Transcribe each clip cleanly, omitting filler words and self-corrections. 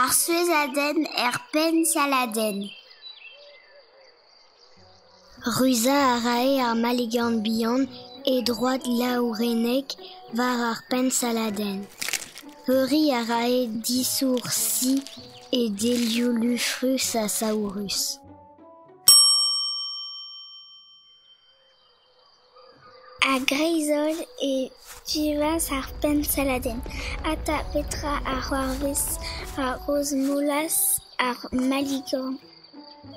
Ar souezhadenn er penn-saladenn. Ruzañ a rae ar maligorn bihan e droad laourennek war ar penn-saladenn. Peuriñ a rae disoursi e delioù lufrus ha saourus. A-greiz-holl e vivas ar penn-saladenn. Ata petra a c'hoarvez a grozmolas ar maligorn.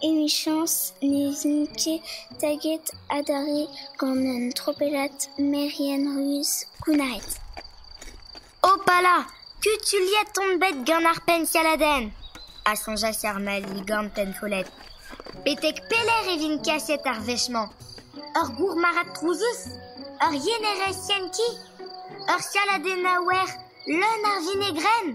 Emichañs ne vin ket taget adarre gant un tropellad merien ruz kounnaret. Hopala ! Kutuilhet on bet gant ar penn-saladenn ! A soñjas ar maligorn pennfollet. Betek pelec'h e vin kaset ar wech-mañ ? Ur gourmarc'had trouzus ? Ur yenerez yen-ki ? Ur saladennaouer leun ar vinegrenn ?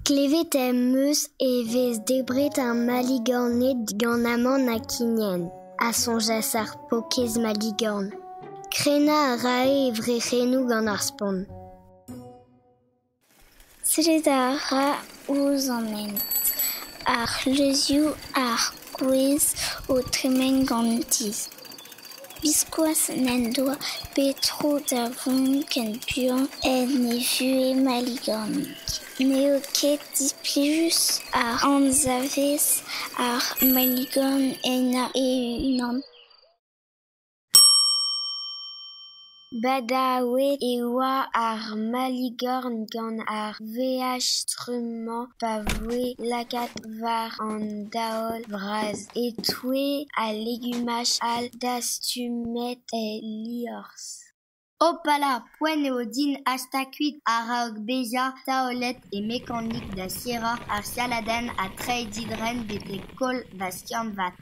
Klevet em eus e vez debret ar maligorned gant amann ha kignen, a soñjas ar paourkaezh maligorn. Krenañ a rae e vrec'hennoù gant ar spont. Sellet a ra ouzh an hent, ar c'hleuzioù, ar gwez o tremen gant tizh. Biskoazh n'en doa bet tro da vont ken buan en e vuhez maligornig. N'eo ket displijus a anzavez ar maligorn ennañ e-unan. Badaouet e oa ar maligorn gant ar veaj trumm-mañ pa voe lakaet war an daol vras e-touez al legumaj all dastumet el liorzh. Hopala ! Poent eo din hastañ kuit a-raok bezañ taolet e mekanik da serrañ ar saladenn ha treiñ didren betek koll va skiant-vat.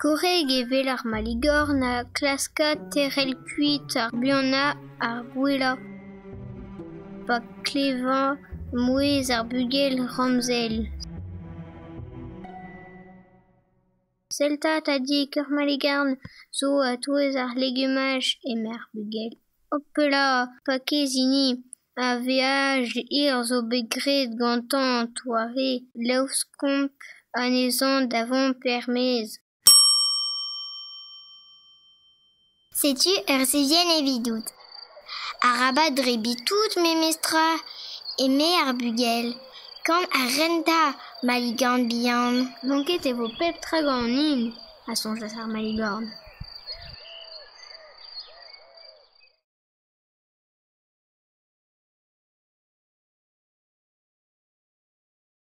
Gorrek evel ar maligorn a klaska tec'hel kuit ar buanañ ar gwellañ. Pa klevan mouezh ar bugel ramzel. Sell 'ta tadig, ur maligorn zo e-touez ar legumaj, eme ar bugel. Hopala, paourkaezh hini ! Ar veaj hir zo bet graet gantañ 'toare laoskomp anezhañ da vont er-maez. Setu ur sizhun evidout. Arabat debriñ tout memestra, eme ar bugel. Kan ar rentañ, maligorn bihan. Lonket e vo pep tra ganin, a soñjas ar maligorn.